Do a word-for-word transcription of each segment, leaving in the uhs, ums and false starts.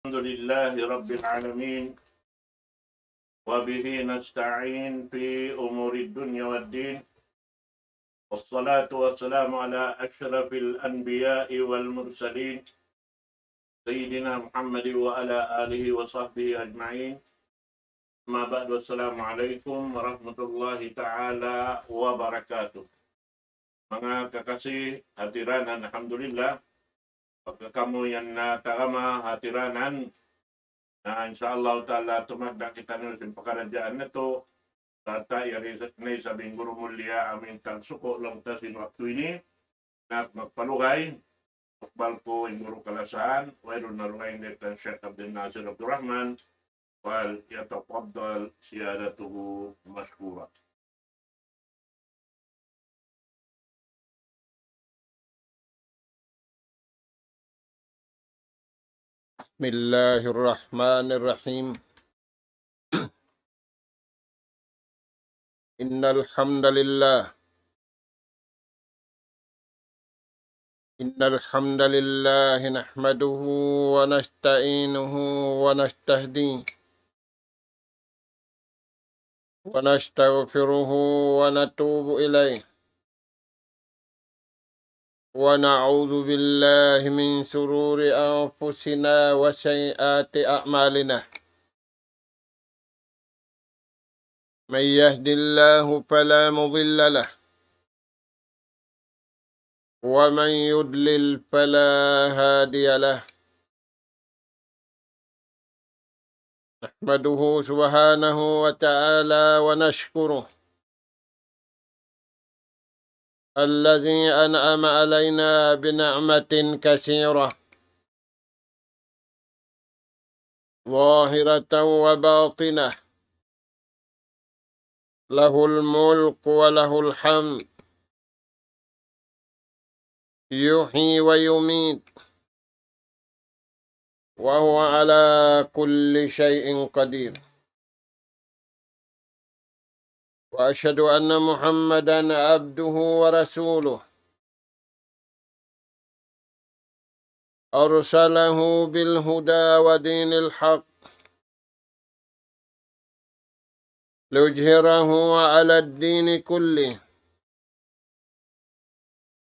الحمد لله رب العالمين، وبه نستعين في أمور الدنيا والدين، والصلاة والسلام على أشرف الأنبياء والمرسلين، سيدنا محمد وعلى آله وصحبه أجمعين. أما بعد، السلام عليكم ورحمة الله تعالى وبركاته. Manga kakasi hatiranan, alhamdulillah, pagka kamu yan natagama hatiranan, na insya Allah ta'ala tumagna' kitaniyu sin pakaradjaan natu', sarta' yari na isab in guru mulia amu in tagsuku' laung ta sin waktu ini, na magpalugay, tukbal ku in guru kalasahan, wayruun na dugaing dayn kan Sheikh Abdul Nasir Abdul Rahman, فليتفضل سيادته مشكورا. بسم الله الرحمن الرحيم. إن الحمد لله، إن الحمد لله نحمده ونستعينه ونستهديه ونستغفره ونتوب إليه، ونعوذ بالله من شرور أنفسنا وسيئات أعمالنا. من يهد الله فلا مضل له، ومن يضلل فلا هادي له. نحمده سبحانه وتعالى ونشكره الذي أنعم علينا بنعمة كثيرة ظاهرة وباطنة، له الملك وله الحمد، يحيي ويميت، وهو على كل شيء قدير. وأشهد أن محمدا عبده ورسوله، أرسله بالهدى ودين الحق ليظهره على الدين كله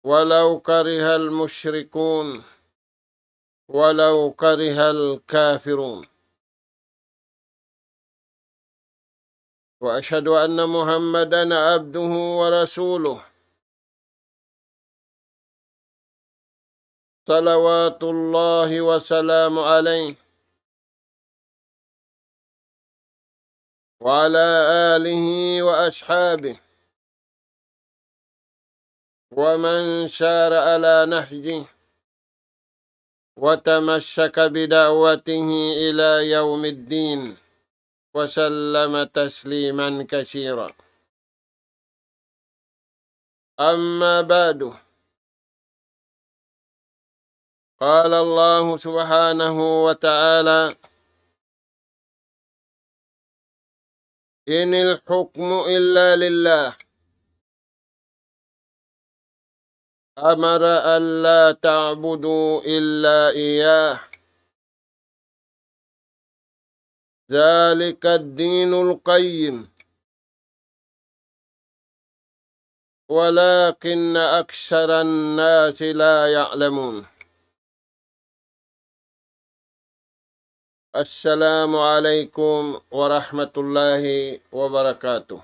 ولو كره المشركون، ولو كره الكافرون. وأشهد أن محمدا عبده ورسوله، صلوات الله وسلامه عليه وعلى آله وأصحابه ومن سار على نهجه وتمسك بدعوته إلى يوم الدين، وسلم تسليما كثيرا. أما بعد، قال الله سبحانه وتعالى: إن الحكم إلا لله، أمر ألا تعبدوا إلا إياه، ذلك الدين القيم، ولكن أكثر الناس لا يعلمون. السلام عليكم ورحمة الله وبركاته.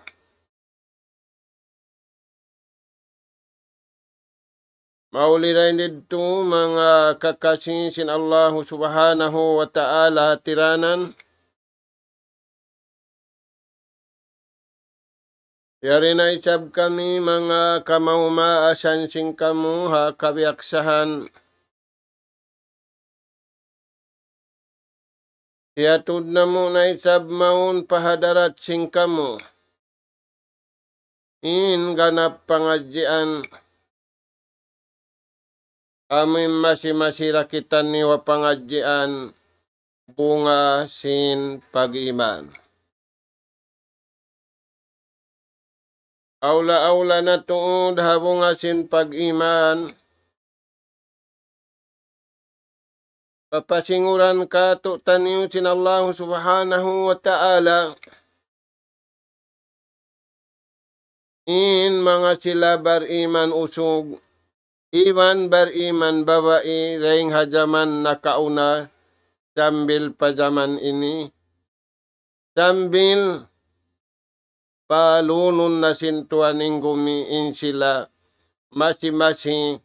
Mauli dayn didtu manga kakasi sin Allahu Subhanahu wa Ta'ala hatiranan. Yari na isab kami manga kamaas-maasan sin kamu ha kabiyaksahan. Hiyatud namu' na isab mawn pa hadarat sin kamu in ganap pangadjian. Amu in masi-masi da kitaniyu ha pangadjian bunga sin pag-iman. Awla-awla na tuud ha bunga sin pag-iman, Papasinguran kātu'niyu sin Allahu Subhanahu wa Ta'ala in manga sila bariman usug iban bariman babai dayn ha jaman nakauna sambil pa jaman ini, sambil palunun na sin Tuhan in gumi in sila masi-masi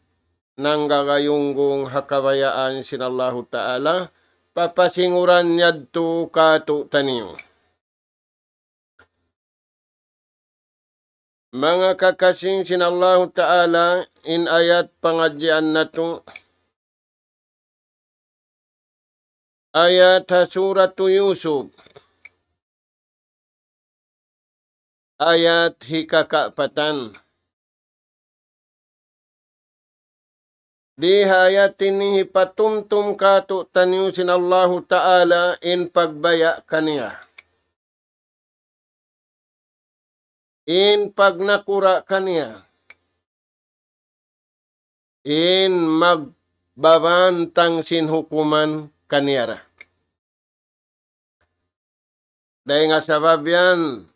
nanggagayunggung ha kabayaan sin Allahu Ta'ala, papasinguran yadtu kātu'niyu. Manga kakasi sin Allahu Ta'ala, in ayat pangadjian natu', ayat ha Suratu Yusuf, ayat hikakapatan. Di ha ayat ini hipatumtum kātu'niyu sin Allahu Ta'ala in pagbaya' kaniya, in pagnakura' kaniya, in magbabantang sin hukuman kaniyara. Dayn ha sabab yan,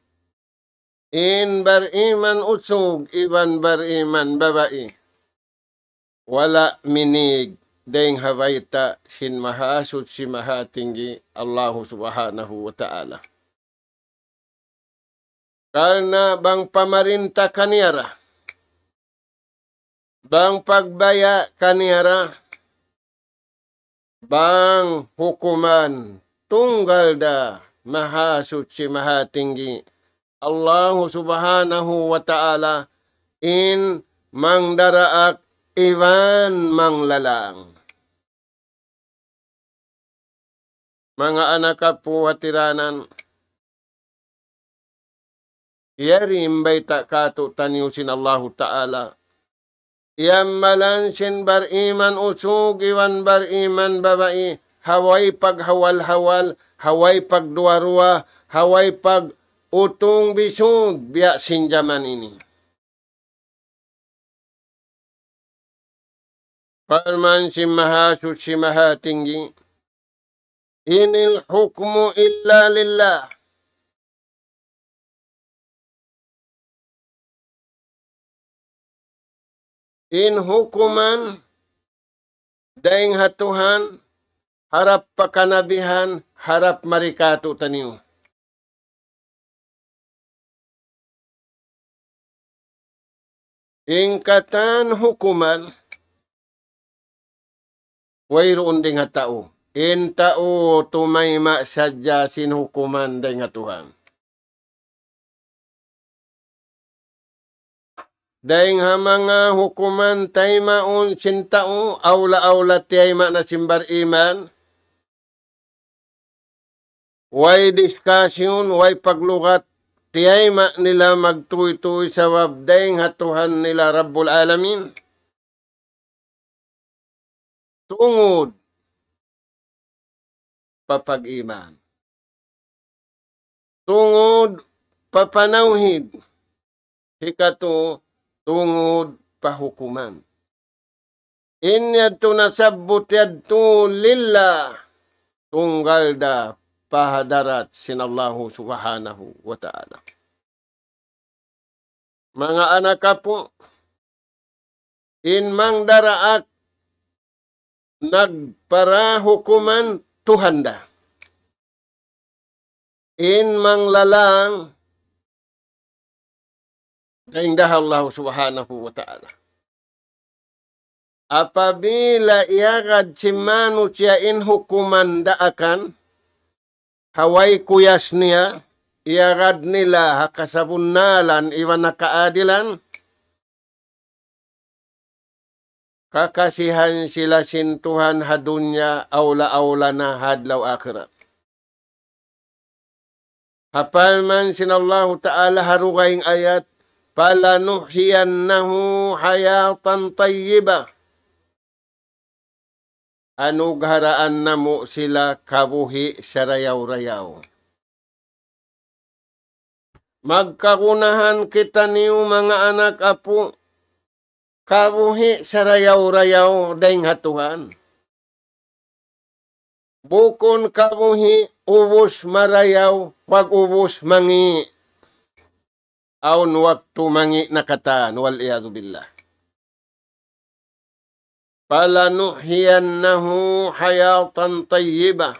in bariman usug iban bariman babai, wala' minīg dayn ha bayta' sin Mahasuchi Mahatinggi Allahu Subhanahu wa Ta'ala. Karna' bang pamarinta kaniyara, bang pagbaya' kaniyara, bang hukuman tunggal da Mahasuchi Mahatinggi Allahu Subhanahu wa Ta'ala in mangdaraak iban manglalang. Manga anak apu' hatiranan, yari in bayta' kātu'niyu sin Allahu Ta'ala. Iyamalan sin bariman usug iban bariman babai, ha way paghawal-hawal, ha way pagduwa-ruwa, ha way pag-utung bisug biya' sin jaman ini. Parman sin Mahasuchi Mahatinggi, إن الحكم إلا لله. In hukuman dayn ha Tuhan, harap pa kanabihan, harap mari kātu'niyu. In katan hukuman, wayruun dayn ha tau. In tau tumayma' sadja sin hukuman dayn ha Tuhan. Dayn ha manga hukuman taymaun sin tau, awla-awla tiyayma' na sin bariman. Way discussion, way paglugat, tiyayma' nila magtūy-tūy sabab dayn ha Tuhan nila Rabbul Alamin. Tungud pa pag-iman. Tungud pa panawhid. Hikatu, tungud pa hukuman. In yadtu nasabbut yadtu lillah, tunggal da pa hadarat sin Allahu Subhanahu wa Ta'ala. Manga anak apu', in mangdaraak nagparahukuman Tuhan da. In manglalang dayn da ha Allah Subhanahu wa Ta'ala. Apabila iyagad sin manusiya' in hukuman daakan, ha way kuyas niya, iyagad nila ha kasabunnalan iban ha kaadilan, kakasihan sila sin Tuhan ha dunya, awla-awla na ha adlaw akhirat. Ha parman sin Allahu Ta'ala ha dugaing ayat, فَلَنُحْيِيَنَّهُ حَيَاةً طَيِّبَةً. Anugharaan namu' sila kabuhi' sarayaw-rayaw. Magkagunahan kitaniyu manga anak apu', kabuhi' sarayaw-rayaw dayn ha Tuhan. Bukun kabuhi' ubus marayaw, pag-ubus mangi'. Awn waktu mangi' na katan, والعياذ بالله. فلنحيينه حياة طيبة.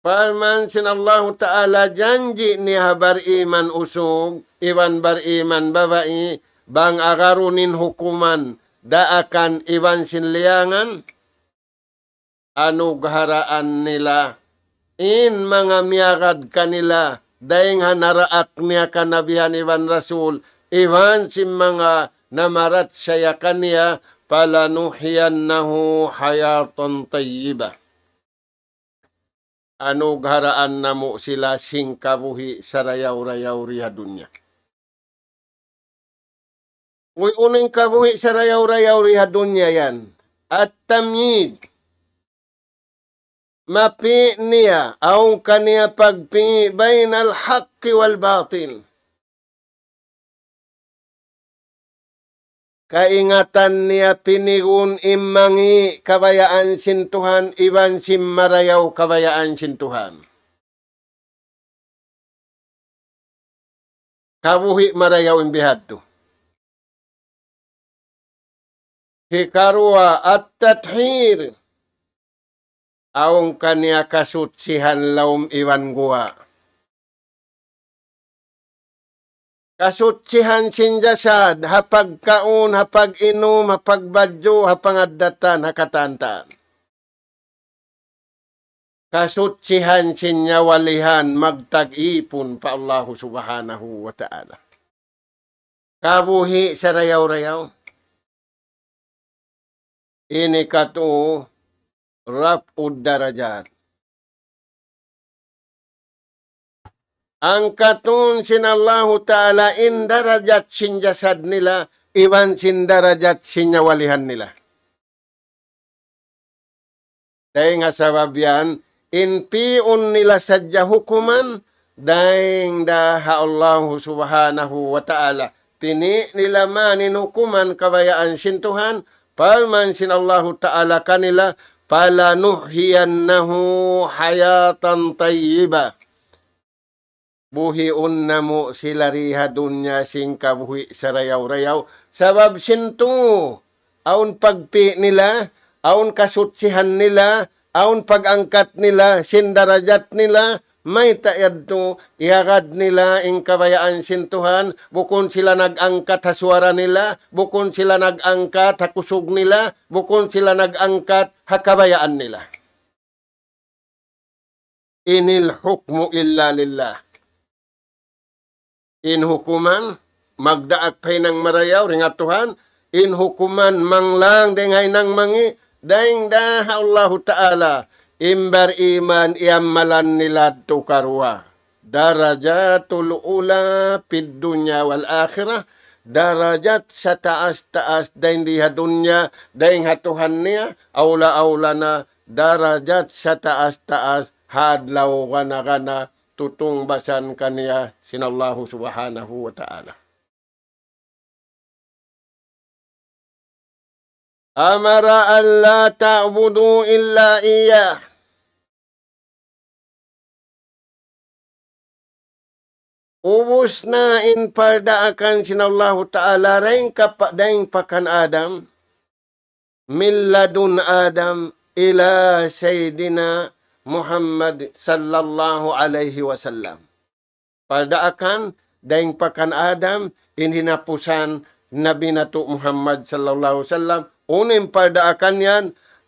Parman sin Allahu Ta'ala, janji' niya ha bariman usug, iban bariman babai, bang agarun in hukuman, daakan iban sin liyangan, anugharaan nila in manga miyagad kanila, dayn ha naraak niya kanabihan iban rasul, iban sin manga namarachaya kaniya, فلنحيينه حياة طيبة. Anugharaan namu' sila sin kabuhi' sarayaw-rayaw di ha dunya. Uy, unu in kabuhi' sarayaw-rayaw di ha dunya yan? التمييز. Mapi' niya, awn kaniya pagpi' بين الحق والباطل. Kaingatan niya pinigun in mangi' kabayaan sin Tuhan, iban sin marayaw kabayaan sin Tuhan. Kabuhi' marayaw in bihadtu. Hikaruwa, التطهير. Awn kaniya kasutsihan lawm iban guwa'. Kasutsihan sin jasad, ha pagkaun, ha pag-inum, ha pagbadju', ha pangaddatan, ha katantan. Kasutsihan sin nyawalihan magtag-ipun pa Allahu Subhanahu wa Ta'ala. Kabuhi' sarayaw-rayaw. Ini katu' رفع الدرجات. Angkatun sin Allahu Ta'ala in darajat sin jasad nila, iban sin darajat sin nyawalihan nila. Dayn ha sabab yan, in pi'un nila sadja hukuman, dayn da ha Allahu Subhanahu wa Ta'ala. Pini' nila man in hukuman kabayaan sin Tuhan, parman sin Allahu Ta'ala kanila, فلنحيينه حياة طيبة. Buhiun namu' sila di ha dunya sin kabuhi' sarayaw-rayaw. Sabab sin tu, awn pagpi' nila, awn kasutsihan nila, awn pag-angkat nila, sin darajat nila, mayta' yadtu, iyagad nila in kabayaan sin Tuhan, bukun sila nag-angkat ha suwara nila, bukun sila nag-angkat ha kusug nila, bukun sila nag-angkat ha kabayaan nila. إن الحكم إلا لله. In hukuman, magdaak pa hinang marayaw, dayn ha Tuhan, in hukuman manglang dayn ha hinang mangi', dayn da ha Allahu Ta'ala, in bariman iyamalan nila yadtu karuwa. درجات العلى في الدنيا والآخرة, darajat sataas-taas dayn di ha dunya, dayn ha Tuhan niya, awla-awla na darajat sataas-taas ha adlaw gana-gana tutungbasan kaniya sin Allahu Subhanahu wa Ta'ala. أمر أن لا تعبدوا إلا إياه. Ubus na in pardaakan sin Allahu Ta'ala dayn kapa-, dayn pa kan Adam, من لدن آدم إلى سيدنا محمد صلى الله عليه وسلم. Pardaakan, dayn pa kan Adam, in hinapusan Nabi natu' Muhammad sallallahu alayhi wasallam. Unu in pardaakan yan,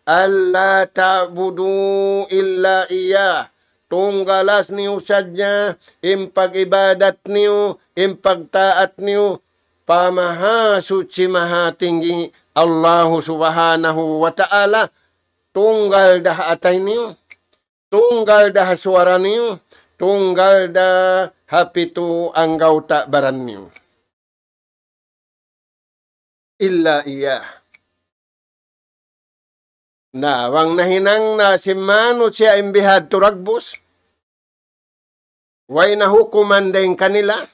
ألا تعبدوا إلا إياه. Tunggalas niyu sadja in pag-ibadat niyu, in pagtaat niyu, pa Mahasuchi Mahatinggi Allahu Subhanahu wa Ta'ala, tunggal da ha atay niyu, tunggal da ha suwara niyu, tunggal da ha pitu anggawta' baran niyu. إلا إياه. Na, bang nahinang na sin manusiya' in bihadtu dagbus, way na hukuman dayn kanila,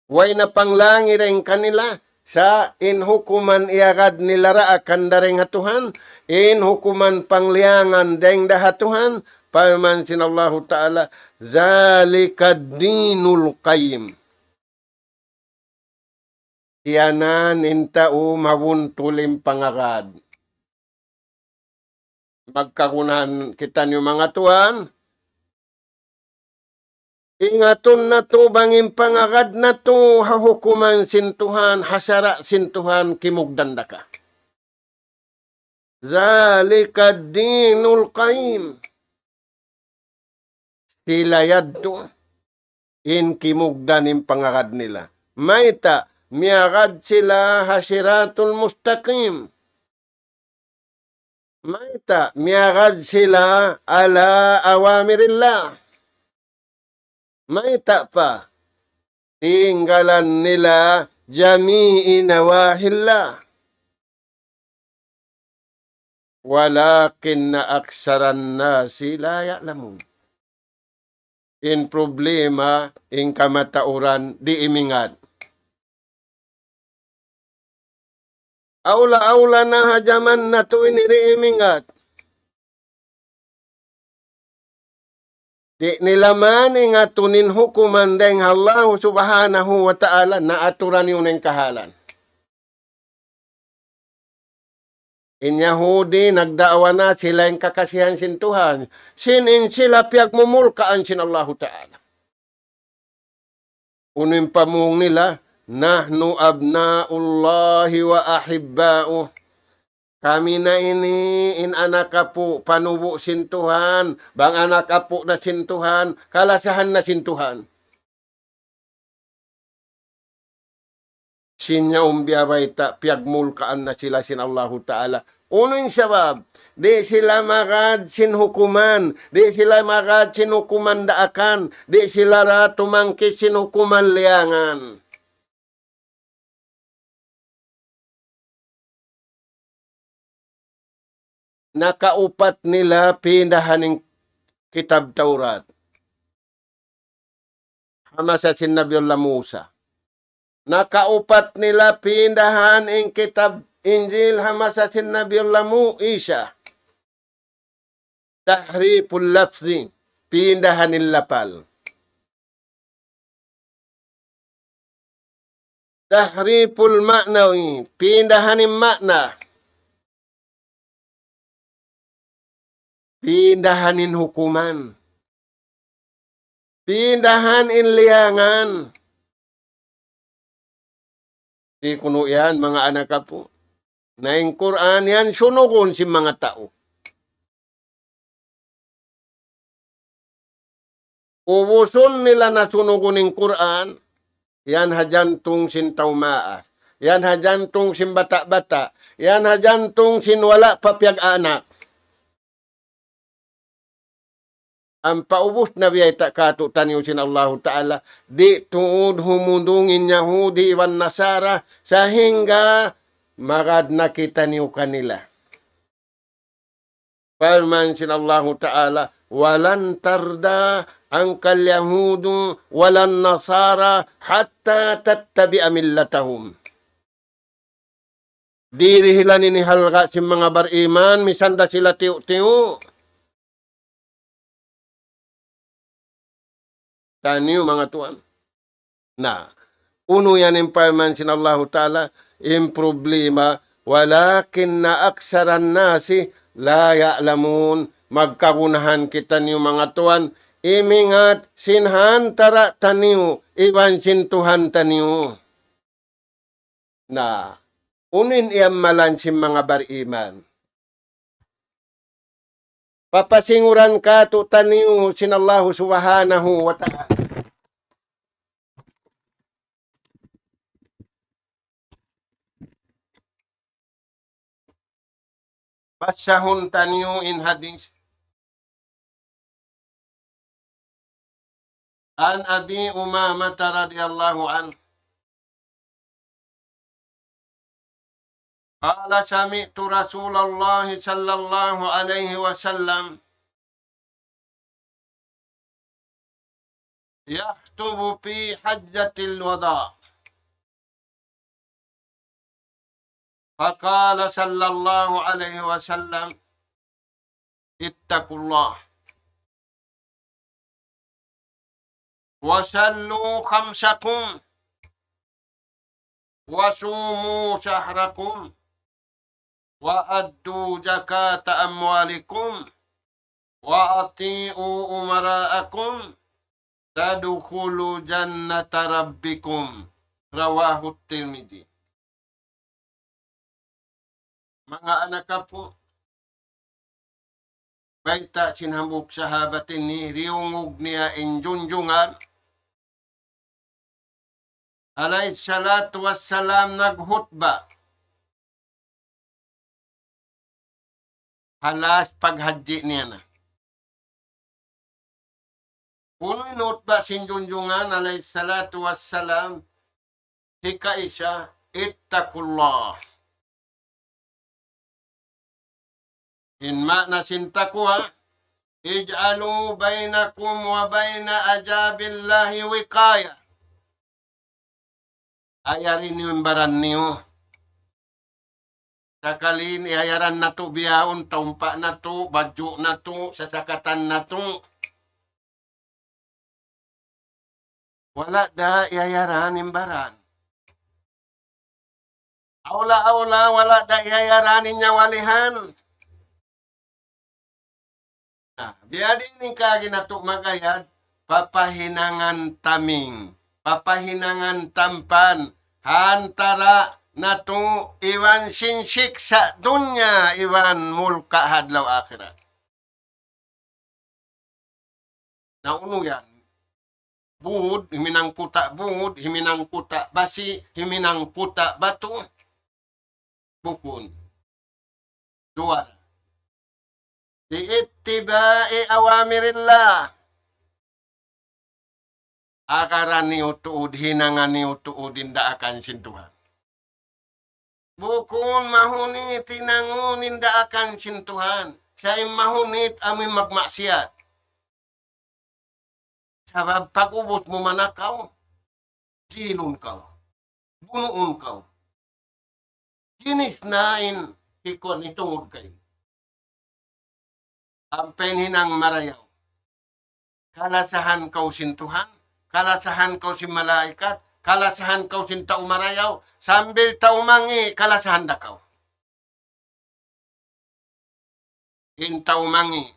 way na panglangi dayn kanila, Sa' in hukuman iyagad nila daakan dayn ha Tuhan, in hukuman pangliyangan dayn da ha Tuhan, parman sin Allahu Ta'ala, ذلك الدين القيم. Siyanan in tau mabuntul in pangagad. Magkagunahan kitaniyu manga tuwan. Ingatun natu' bang in pangagad natu' ha hukuman sin Tuhan, ha sara' sin Tuhan, kimugdan da ka. ذلك الدين القيم. Sila yadtu in kimugdan in pangagad nila. Mayta', miyagad sila ha siratul mustaqim. Mayta', miyagad sila على أوامر الله. Mayta' pa, tinggalan nila جميع نواهي الله. ولكن أكثر الناس لا يعلمون. In problema, in kamatauran, di' imingat. Awla-awla na ha jaman natu' ini di' imingat. Di' nila man ingatun in hukuman dayn ha Allahu Subhanahu wa Ta'ala, na aturan yun in kahalan. In Yahudi, nagdaawa na sila in kakasihan sin Tuhan. Sin in sila piyagmumulkaan sin Allahu Ta'ala. Unu in pamung nila, نحن أبناء الله وأحباؤه. Kami na ini in anak apu', panubu' sin Tuhan, bang anak apu' na sin Tuhan, kalasahan na sin Tuhan. Sin yaun biya' bayta', piyagmulkaan na sila sin Allahu Ta'ala. Unu in sabab? Di' sila magad sin hukuman, di' sila magad sin hukuman daakan, di' sila da tumangkis sin hukuman liyangan. Nakaupat nila pindahan in kitab Taurat ha masa sin Nabiullah Musa. Nakaupat nila pindahan in kitab Injil ha masa sin Nabiullah Mu-, Isa. تحريف اللفظ, pindahan in lapal. تحريف المعنى, pindahan in ma'na. Pindahan in hukuman. Pindahan in liyangan. Di' kunu' yan, manga anak apu'. Na in Qur'an yan sunugun sin manga tau. Ubusun nila na sunugun in Qur'an, yan ha jantung sin tau maas, yan ha jantung sin bata'-bata', yan ha jantung sin wala' pa piyag-anak. Ampa ubus na biya' ta katu'taniyu sin Allahu Ta'ala, di' tuud humundung in Yahudi iban Nasara, sahingga magad na kitaniyu kanila. Parman sin Allahu Ta'ala, ولن ترضى عنك اليهود ولا النصارى حتى تتبع ملتهم. Di' da sila ini halga' sin manga bariman, misan da sila tiyu'-tiyu'. Taniyu manga tuwan. Na, unu yan in parman sin Allahu Ta'ala, in problema, ولكن أكثر الناس لا يعلمون. Magkagunahan kitaniyu manga tuwan, imingat sin hantara' taniyu, iban sin Tuhan taniyu. Na, unu in iyammalan sin manga bariman? Papasinguran katu'taniyu sin Allahu Subhanahu wa Ta'ala. Basahun taniyu in hadith. عن أبي أمامة رضي الله عنه قال: سمعت رسول الله صلى الله عليه وسلم يخطب في حجة الوداع. فقال صلى الله عليه وسلم: اتقوا الله، وصلوا خمسكم، وصوموا شهركم، وأدوا زكاة أموالكم، وأطيعوا أمراءكم، تدخلوا جنة ربكم. رواه الترمذي. Manga anak apu', bayta' sin hambuuk sahabat ini, diyungug niya in junjungan alayhi salatu wassalam nagkhutba ha last paghajji niya na. Unu in khutba sin junjungan alayhi salatu wassalam? Hikaisa, اتقوا الله. In maana sin taqwa, اجعلوا بينكم وبين عذاب الله وقاية. Ayari niyu in baran niyu. Sakali in iyayaran natu' bihaun, taumpa' natu', badju' natu', sasakatan natu'. Wala' da iyayaran in baran. Awla-awla, wala' da iyayaran in nyawalihan. Na, biya' diin in kaagi natu' magayad, papahinangan taming, papahinangan tampan, ha antara natu' iban sin siksa' dunya iban mulka' ha adlaw akhirat. Na unu yan? Bud, himinang kuta' bud, himinang kuta' basi, himinang kuta' batu. Bukun. Duwa. باتباع أوامر الله. Agaran niyu tuud, hinangan niyu tuud in daakan sin Tuhan. Bukun mahunit hinangun in daakan sin Tuhan. Sa' in mahunit amu in magmaksiyat. Sabab pag-ubus mu manakaw, dilun kaw, bunuun kaw. Ginis na in ikuan, itungud kaymu. Ampa in hinang marayaw. Kalasahan kaw sin Tuhan, kalasahan kaw sin malaikat, kalasahan kaw sin tau marayaw, sambil tau mangi', kalasahan da kaw. In tau mangi'.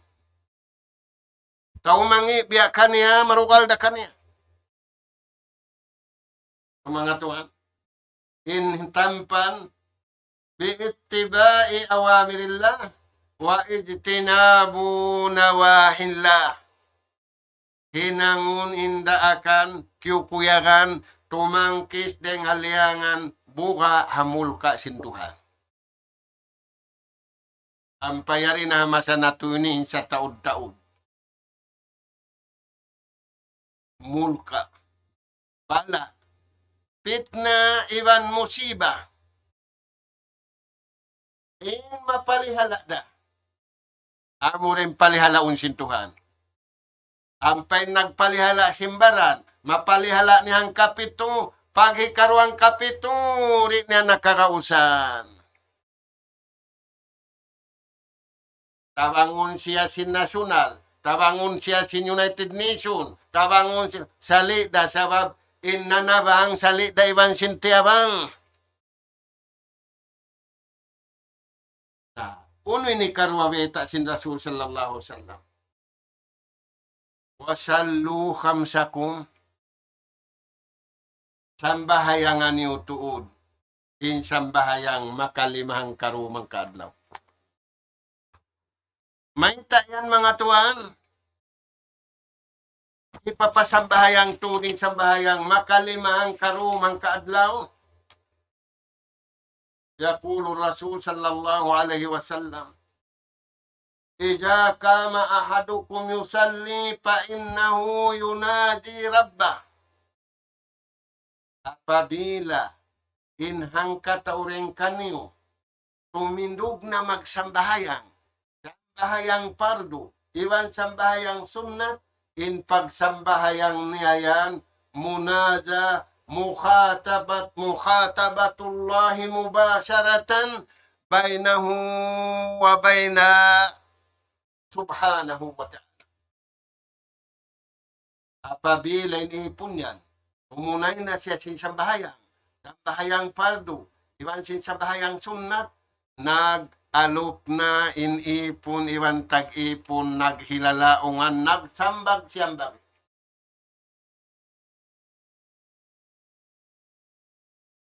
Tau mangi' biya' kaniya, marugal da kaniya. Manga tuwan, in tampan, باتباع أوامر الله واجتناب نواهي الله. Hinangun in daakan, kiyukuyagan, tumangkis dayng ha liyangan, buga' ha mulka' sin Tuhan. Ampa yari na ha masa natu' ini in sataud-taud. Mulka', bala', pitna iban musiba. In mapalihala' da. Amu ra in palihalaun sin Tuhan. Ampa in nagpalihala' sin baran, mapalihala' niya hangkapitu, paghikaruwa hangkapitu, di' niya na kagausan. Tabangun siya sin nasyunal, tabangun siya sin United Nation, tabangun siya, sali' da sabab in nanabang, sali' da iban sin tiyabang. Na, unu in hikaruwa bayta' sin Rasul sallallahu alayhi wasallam? وصلوا خمسكم. Sambahayanga niyu tuud in sambahayang makalima hangkaruwa hangkaadlaw. Mayta' yan, manga tuwan? Hipapasambahayang tuud in sambahayang makalima hangkaruwa hangkaadlaw. يقول الرسول صلى الله عليه وسلم: إذا قام أحدكم يصلي فإنه يناجي ربه. Apabila in hangkatau dayn kaniyu tumindug na magsambahayang, sambahayang pardu, iban sambahayang sunnat, in pagsambahayang niya yan, munaja, مخاطبة، مخاطبة الله مباشرة بينه وبين سبحانه وتعالى. Apabila in ipun yan, umunay na siya sin sambahayang, sambahayang pardu, iban sin sambahayang sunnat, nag-alup na in ipun iban tag-ipun, naghilalaungan, nagsambag-siyambag.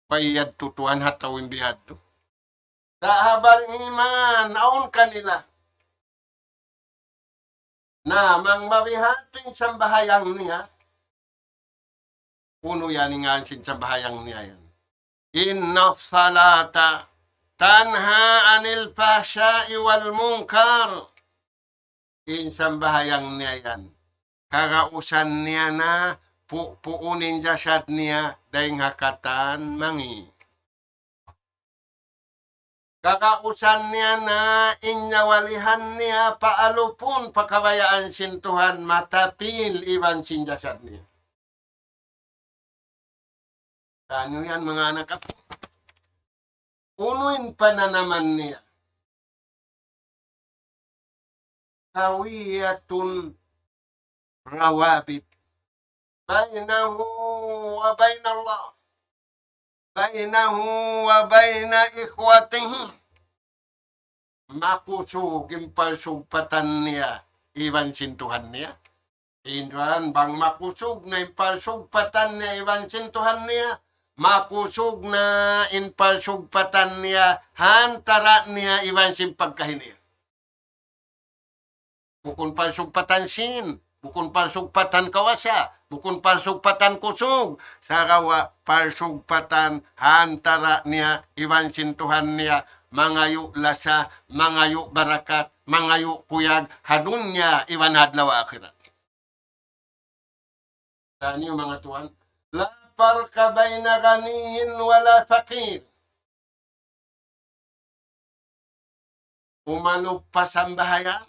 Pay yadtu tuwan ha tau in bihadtu. Sa' ha bariman, awn kanila. Na, bang mabihadtu in sambahayang niya, unu yan in ngan sin sambahayang niya yan? إن الصلاة تنهى عن الفحشاء والمنكر. In sambahayang niya yan, kagausan niya na pu-, puun in jasad niya dayn ha katan mangi'. Kagausan niya na in nyawalihan niya paalupun pa kabayaan sin Tuhan, matapil iban sin jasad niya. Unu yan, manga anak aku? Unu in pananaman niya? تقوية الروابط بينه وبين الله، بينه وبين إخوته. Makusug in parsugpatan niya iban sin Tuhan niya. Iban bang makusug na in parsugpatan niya iban sin Tuhan niya, makusug na in parsugpatan niya ha antara' niya iban sin pagkahi niya. Bukun parsugpatan sin, bukun parsugpatan kawasa, bukun parsugpatan kusug, sagawa' parsugpatan ha antara' niya iban sin Tuhan niya, mangayu' lasa, mangayu' barakat, mangayu' kuyag, ha dunya iban ha adlaw akhirat. Taniyu manga tuwan, لا فرق بين غني ولا فقير. Umalup pa sambahayang,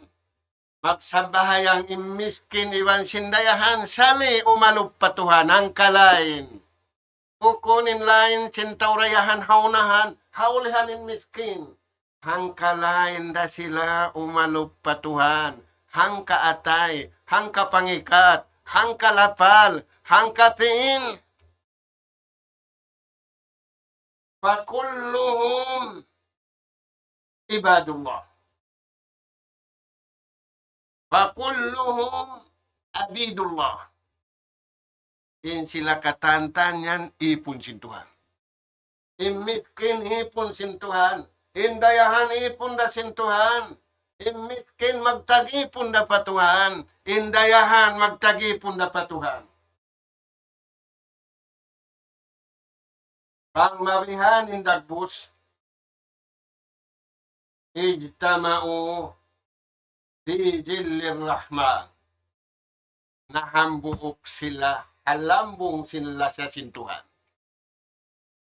magsambahayang in miskin iban sin dayahan, sali' umalup pa Tuhan, hangka lain. Bukun in lain sin tau dayahan ha unahan, ha ulihan in miskin. Hangka lain da sila umalup pa Tuhan, hangka atay, hangka pangikat, hangka lapal, hangka tiin. فكلهم عباد الله. فكلهم عبيد الله. In sila katantan yan ipun sin Tuhan. In miskin ipun sin Tuhan. In dayahan ipun da sin Tuhan. In miskin magtag-ipun da pa Tuhan. In dayahan magtag-ipun da pa Tuhan. Bang mabihan in dagbus, اجتمعوا في ظل الرحمن. Nahambuuk sila ha lambung sin lasa sin Tuhan.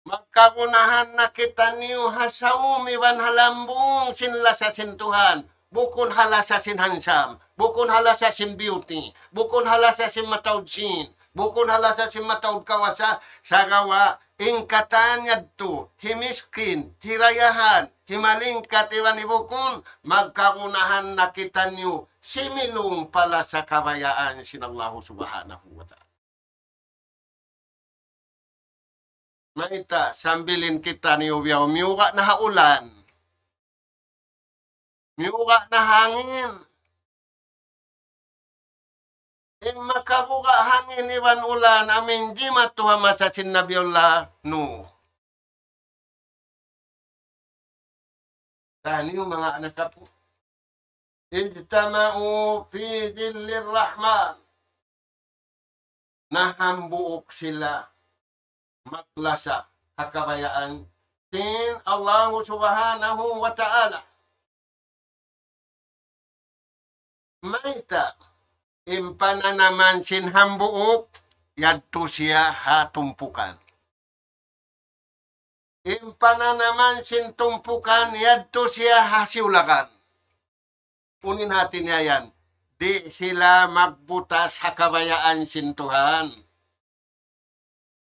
Magkagunahan na kitaniyu ha saum iban ha lambung sin lasa sin Tuhan. Bukun ha lasa sin hansam, bukun ha lasa sin beauty, bukun ha lasa sin mataud sīn, bukun ha lasa sin mataud kawasa, sagawa' in katan yadtu, hi miskin, hi dayahan, hi malingkat iban hi bukun, magkagunahan na kitaniyu similung pa lasa kabayaan sin Allahu Subhanahu wa Ta'ala. Mayta', sambil in kitaniyu bihaun miyuga' na ha ulan. Miyuga' na hangin. In makabuga' hangin iban ulan amu in jimatu ha masa sin Nabiullah Nuh. Taniyu manga anak apu'. اجتمعوا في ظل الرحمن. Nahambuuk sila maglasa ha kabayaan sin Allahu Subhanahu wa Ta'ala. Mayta', in pananaman sin hambuuk, yadtu siya ha tumpukan. In pananaman sin tumpukan, yadtu siya ha siulakan. Unu in hati niya yan? Di' sila magbutas ha kabayaan sin Tuhan.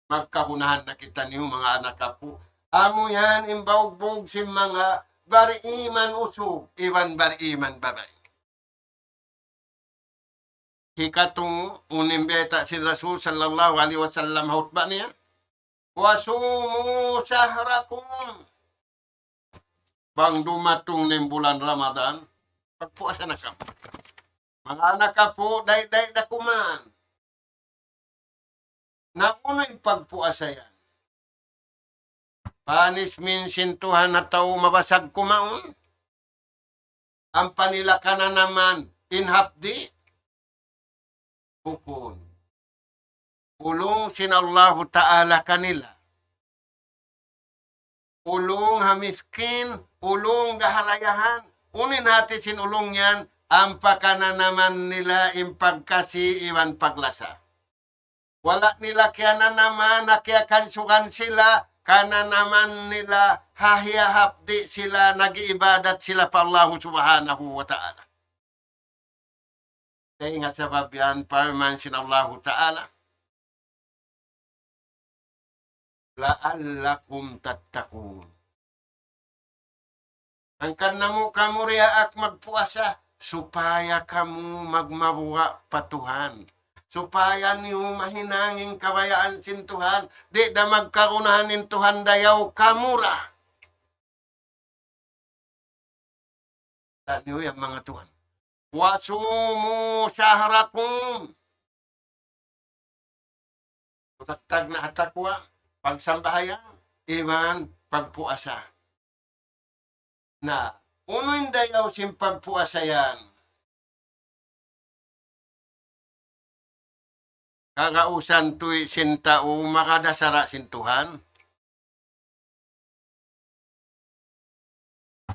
Magkagunahan na kitaniyu, manga anak apu'. Amu yan in baugbug sin manga bariman usug iban bariman babai. Hikatungu, unu in bayta' sin Rasul sallallahu alayhi wasallam ha hutba niya, "وصوموا شهركم." Bang dumatung na in bulan Ramadan, pagpuasa na kamu. Manga anak apu', dayn-dayn da kuman. Na unu in pagpuasa yan? Punishment sin Tuhan ha tau mabasag kumaun? Ampa nila kananaman in hapdi'? Bukun. Ulung sin Allahu Ta'ala kanila. Ulung ha miskin, ulung da ha dayahan. Unu in hati sin ulung yan? Ampa kananaman nila in pagkasi iban paglasa. Wala' nila kiyananaman, nakiyakansugan sila, kananaman nila, ha hiyahapdi' sila, nag-iibadat sila pa Allahu Subhanahu wa Ta'ala. Dayn ha sabab yan, parman sin Allahu Ta'ala, "لعلكم تتقون." Hangkan namu' kamu diyaak magpuasa, supaya kamu magmabuga' pa Tuhan. Supaya niyu mahinang in kabayaan sin Tuhan, di' da magkagunahan in Tuhan dayaw kamu ra. Taniyu yan manga tuwan. "وصوموا شهركم." Tagna' ha takwa, pagsambahayang, iban pagpuasa. Na, unu in dayaw sin pagpuasa yan? Kagausan tuwi' sin tau maka da sara' sin Tuhan.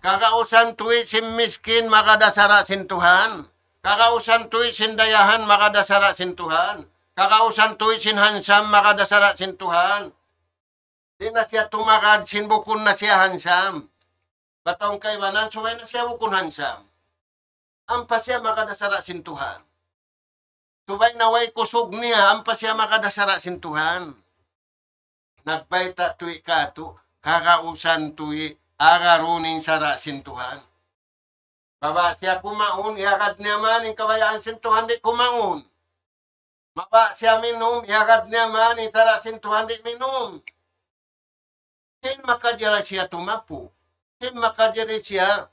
Kagausan tuwi' sin miskin, maka da sara' sin Tuhan. Kagausan tuwi' sin dayahan, maka da sara' sin Tuhan. Kagausan tuwi' sin handsome, maka da sara' sin Tuhan. Di' na siya tumagad sin bukun na siya handsome. Bat awn kaibanan, subay na siya bukun handsome. Ampa siya maka da sara' sin Tuhan. Subay na way kusug niya, ampa siya maka da sara' sin Tuhan. Nagbayta' tuwi' katu', kagausan tuwi', agarun in sara' sin Tuhan. Mabaya' siya kumaun, iyagad niya man in kabayaan sin Tuhan, di' kumaun. Mabaya' siya minum, iyagad niya man in sara' sin Tuhan, di' minum. Sin makajari siya tumapu', sin makajari siya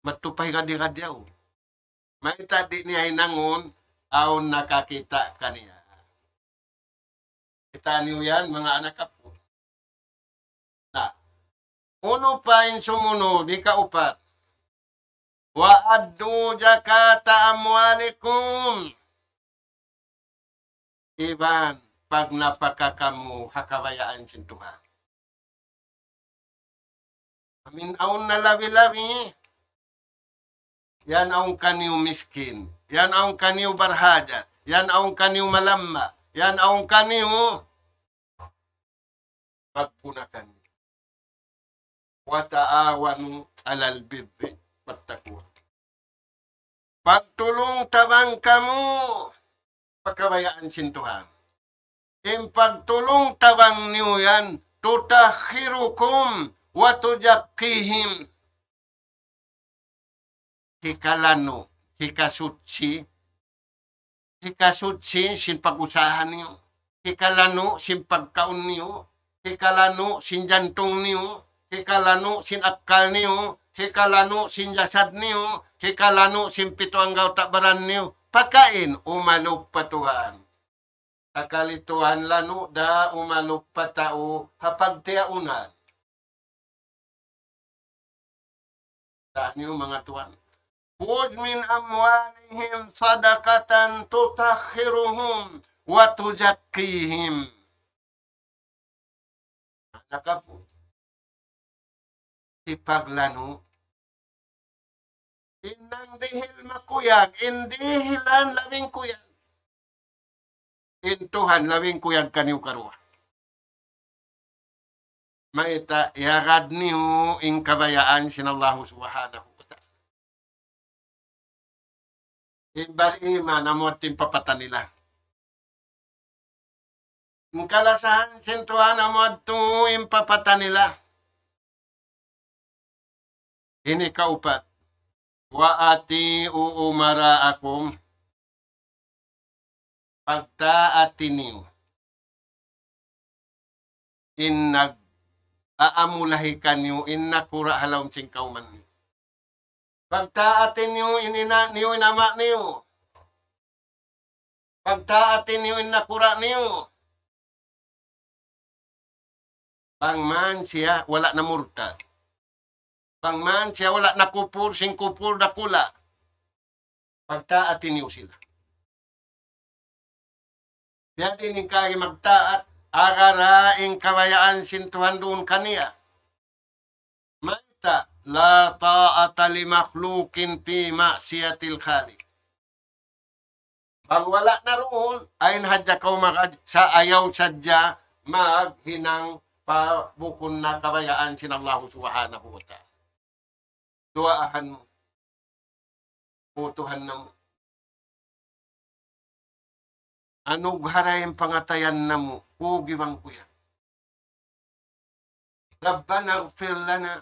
matupay gadi-gadi yaun. Mayta' di' niya hinangun, awn nakakita' kaniya. Kita' niyu yan, manga anak apu'. Na, unu pa in sumunud, hikaupat? "وأدوا زكاة أموالكم." Iban pagnapaka kamu ha kabayaan sin Tuhan. Amin awn na labi-labi. Yan awn kaniyu miskin. Yan awn kaniyu barhajat. Yan awn kaniyu malamma. Yan awn kaniyu pagpunakan. "وتعاونوا على البر والتقوى." Pagtulung-tabang kamu pa kabayaan sin Tuhan. In pagtulung-tabang niyu yan, "تطهركم وتزكيهم." Hikalanu', hikasuchi, hikasuchi sin pag-usaha niyu, hikalanu' sin pagkaun niyu, hikalanu' sin jantung niyu, hikalanu' sin akkal niyu, hikalanu' sin jasad niyu, hikalanu' sin pitu anggawta' baran niyu. Pakain? Umalup pa Tuhan. Sakali Tuhan lanu' da, umalup pa tau ha pagtiyaunan. Taniyu manga tuwan. "خذ من أموالهم صدقة تطهرهم وتزكيهم." Anak apu'. Hipaglanu'. In nangdihil makuyag, in dihilan labing kuyag. In Tuhan labing kuyag kaniyu karuwa. Mayta'? Iyagad niyu in kabayaan sin Allahu Subhanahu wa Ta'ala. In bariman amu in papata nila. In kalasahan sin Tuhan amu yadtu in papata nila. Ini kaupat. Wa ati'u umara'akum. Pagtaati niyu in nag-aamulahi kaniyu, in nakura' ha lawm sin kawman niyu. Pagtaati niyu in ina' niyu, in ama' niyu. Pagtaati niyu in nakura' niyu. Bang man siya wala' namurtad. Bang man siya wala' nakupur, sin kupur dakula'. Pagtaati niyu sila. Biya' diin in kari magtaat, agarun in kabayaan sin Tuhan duun kaniya. Mayta', لا طاعة لمخلوق في معصية الخالق. Bang wala' na duun, ayn hadja kaw magad-, sa ayaw sadja maghinang pa bukun na kabayaan sin Allahu Subhanahu wa Ta'ala. Duwaahan mu. O Tuhan namu'. Anugharahi in pangatayan namu', kugi bang kuya. ربنا اغفر لنا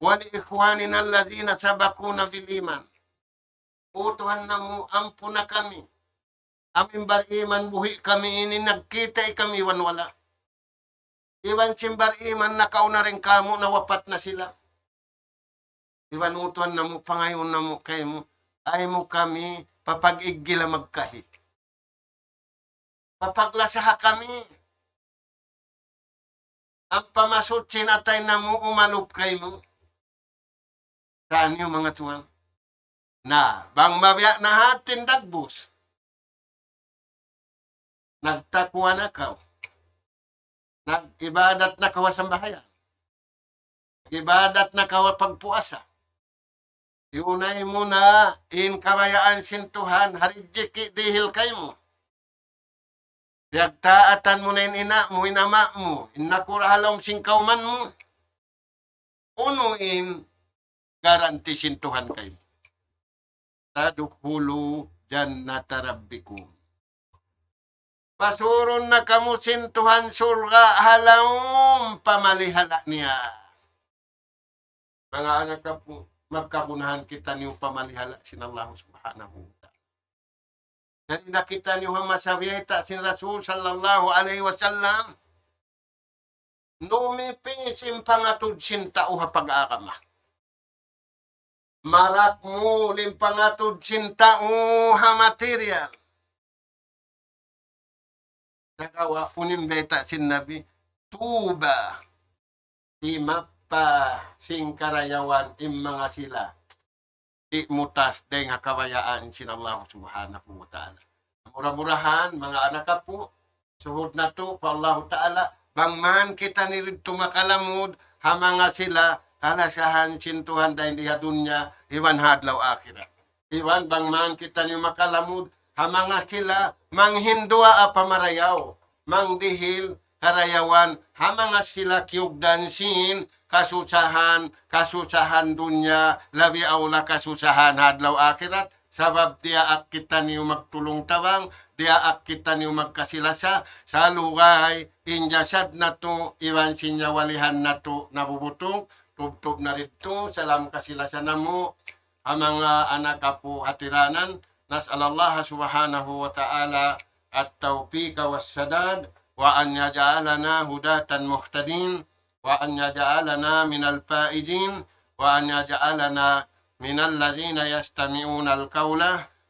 ولإخواننا الذين سبقونا بالإيمان. O Tuhan namu', ampuna kami. Amu in bariman buhi' kami ini nagkita' kami iban wala'. Iban sin bariman nakauna dayn kamu' nawapat na sila. Iban o Tuhan namu', pangayuun namu' kaymu, ayaw mu kami papag-iggila magkahi. Papaglasaha kami. Ampa masuchi in atay namu' umalup kaymu. Sa' niyu manga tuwan. Na, bang mabiya' na hati in dagbus. Nagtakuwa na kaw. Nag-ibadat na kaw ha sambahayang. Nag-ibadat na kaw ha pagpuasa. Iyunay mu na in kabayaan sin Tuhan, ha rijiki' dihil kaymu. Piyagtaatan mu na in ina' mu, in ama' mu, in nakura' ha lawm sin kawman mu. Unu in garanti sin Tuhan kaymu? تدخلوا جنة ربكم. Pasurun na kamu sin Tuhan surga' ha lawm pamalihala' niya. Manga anak apu', magkagunahan kitaniyu pamalihala' sin Allah Subhanahu wa Ta'ala. Jari nakita' niyu ha masa biyayta' sin Rasul sallallahu alayhi wasallam, numipis in pangatud sin tau ha pag-agama. Marakmul in pangatud sin tau ha material. Sagawa' unu in bayta' sin Nabi, tuba, timappa sin karayawan in manga sila di' mutas dayn ha kabayaan sin Allah Subhanahu wa Ta'ala. Mura-murahan, manga anak apu', suhud natu' pa Allahu Ta'ala, bang man kitaniyu didtu makalamud ha manga sila kalasahan sin Tuhan dayn di ha dunya iban ha adlaw akhirat. Iban bang man kitaniyu makalamud ha manga sila manghinduwaa pa marayaw, mangdihil karayawan ha manga sila kiyugdan sin kasusahan, kasusahan dunya, labi awla kasusahan ha adlaw akhirat, sabab diyaak kitaniyu magtulung-tabang, diyaak kitaniyu magkasi-lasa, salugay in jasad natu' iban sin nyawalihan natu' nabubutung, tubtub na didtu, salam kasi-lasa namu', ha manga anak apu' hatiranan, نسأل الله سبحانه وتعالى التوفيق والسداد، وأن يجعلنا هداة مهتدين، وأن يجعلنا من الفائزين، وأن يجعلنا من الذين يستمعون القول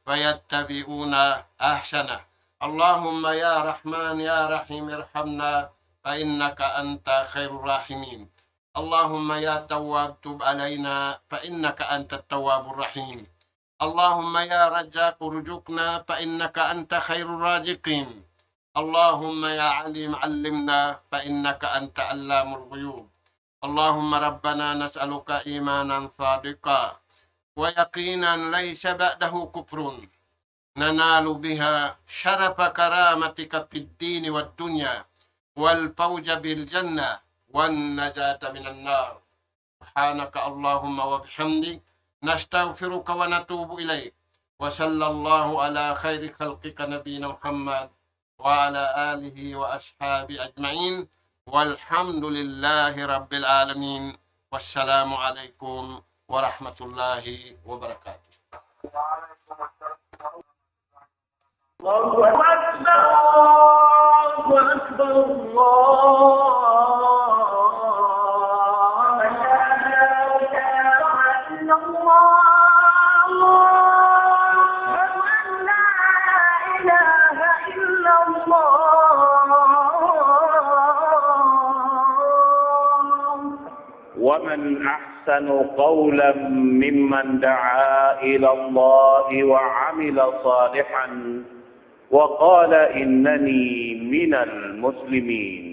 فيتبعون أحسنه. اللهم يا رحمن يا رحيم ارحمنا فإنك أنت خير الراحمين. اللهم يا تواب تب علينا فإنك أنت التواب الرحيم. اللهم يا رزاق ارزقنا فإنك أنت خير الرازقين. اللهم يا عليم علمنا فإنك أنت علام الغيوب. اللهم ربنا نسألك إيمانا صادقا ويقينا ليس بعده كفر ننال بها شرف كرامتك في الدين والدنيا والفوز بالجنة والنجاة من النار. سبحانك اللهم وبحمدك نستغفرك ونتوب إليك. وصلى الله على خير خلقك نبينا محمد وعلى آله وأصحابه أجمعين. والحمد لله رب العالمين. والسلام عليكم ورحمة الله وبركاته. الله أكبر، الله أكبر، الله أكبر. لا إله إلا الله. أشهد أن لا إله إلا الله. ومن أحسن قولا ممن دعا إلى الله وعمل صالحا وقال إنني من المسلمين.